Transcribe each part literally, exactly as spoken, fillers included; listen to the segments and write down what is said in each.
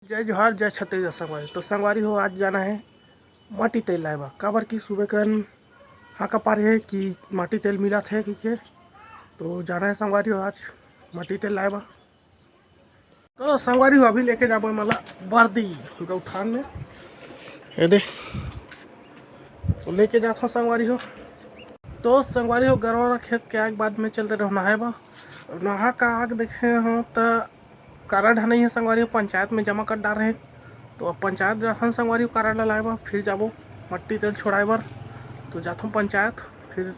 जय जोहार, जय छत्तीसगढ़ संगवारी। तो संगवारी हो, आज जाना है माटी तेल लाए बर, काबर कि सुबह कन हाका पारे हे कि माटी तेल मिलत हे कहिके, तो जाना है संगवारी हो आज माटी तेल लाए बर। तो संगवारी हो, अभी लेके जाबो एमन ला बरदी गौठान में, ये दे, तो लेके जात हो संगवारी हो। तो संगवारी हो, गरवा खेत के आग बाद में चलते रहो नहाए बर। नहा का आग देखे हो त कारड ह नहीं है संगवारी हो, पंचायत में जमा कर डारे हे। तो अब पंचायत जाथन संगवारी हो, कारड ला लाए बर, फिर जाबो मट्टी तेल छोड़ाए बर। तो जाथों पंचायत, फिर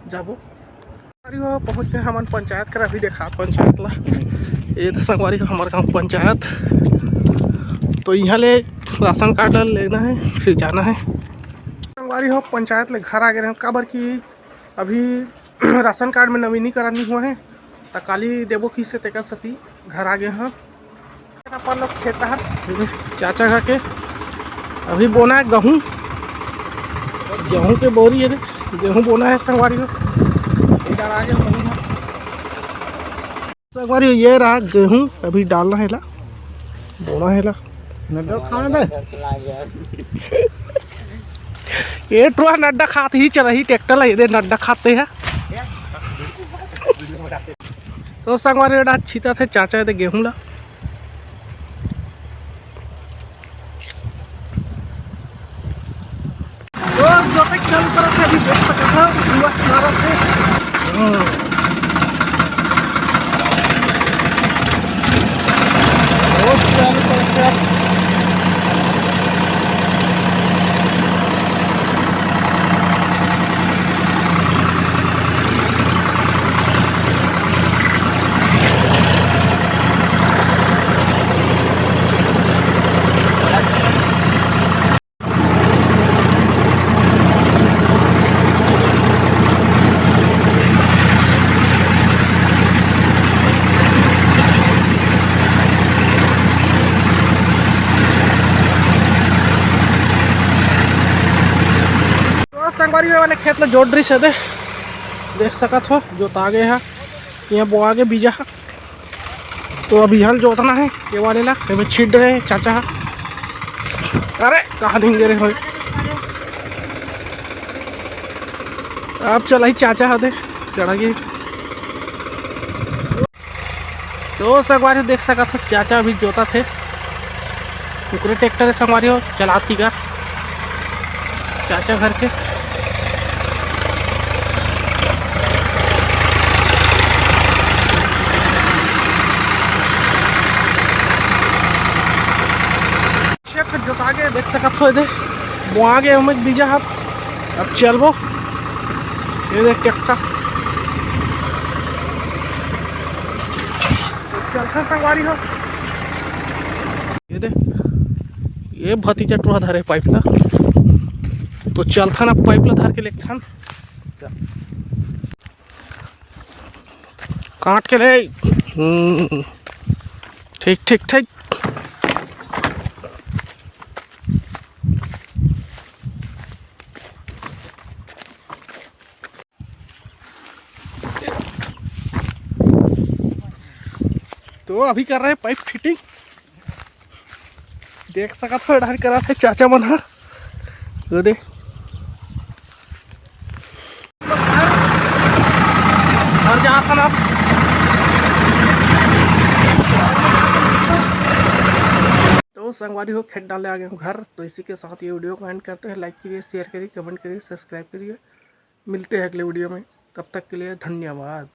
जाबो। संगवारी हो, पहुँच गए हमन पंचायत कर। अभी देखा पंचायत ला, ये तो संगवारी हो हमर गाँव पंचायत। तो यहाँ ले राशन कार्ड ला लेना है, फिर जाना है। संगवारी हो, पंचायत ले घर आ गए रहे, काबर कि अभी राशन कार्ड में नवीनीकरण नहीं हुआ है, त काली देबो किसे तेकर सेती घर आ गए हैं। अपन लोग खेत हर चाचा घर के अभी बोना है गहूँ, गहूँ के बोरी है, गेहूँ बोना है संगवारी हो। इधर आ गए गेहूँ। संगवारी हो, ये रहा गेहूँ, अभी डालना है ला, बोना है ला। नड्डा खाना बे। ये टुआ नड्डा खात ही चला ही ट्रैक्टर ला, ये दे नड्डा खाते हैं। तो संगवारी हो, एडा छीता थे चाचा ये दे गेहूँ ला। तो जोते चल पड़ा था, अभी देख सकते हो, धुआं से मारा थे। बहुत चालू करके आप तो संगवारी हो, ये वाले खेत ला जोत डरिस हे दे, देख सकत हो जोता गे हा, यहाँ बोआ गे बीजा हा। तो अभी हल जोतना है ये वाले ला, एमे छीट रहे चाचा हा। अरे कहाँ दिन गे रे भाई, अब चला ही चाचा हा दे, चढ़ा गे। तो संगवारी हो, देख सकत हो, चाचा अभी जोतत हे, ओकरे ट्रैक्टर हे संगवारी हो, चलाती का चाचा घर के। खेत जोता के देख सकत हो, एदे बोआ गे हमर बीजा ह। अब चलबो, ये देख ट्रैक्टर। चलथन संगवारी हो, ये दे, ये भतीजा टुरा धरे पाइप ला, तो चलथन अब पाइप ला धर के लेगथन। काट के ले। हम्म, ठीक, ठीक, ठीक। तो अभी कर रहे हैं पाइप फिटिंग, देख सकत हो, डहर करत हे चाचा मन ह। वो दे। घर जात हन अब। तो संगवारी हो, खेत डाले आ गए हूँ घर। तो इसी के साथ ये वीडियो को एंड करते हैं। लाइक करिए, शेयर करिए, कमेंट करिए, सब्सक्राइब करिए। मिलते हैं अगले वीडियो में, तब तक के लिए धन्यवाद।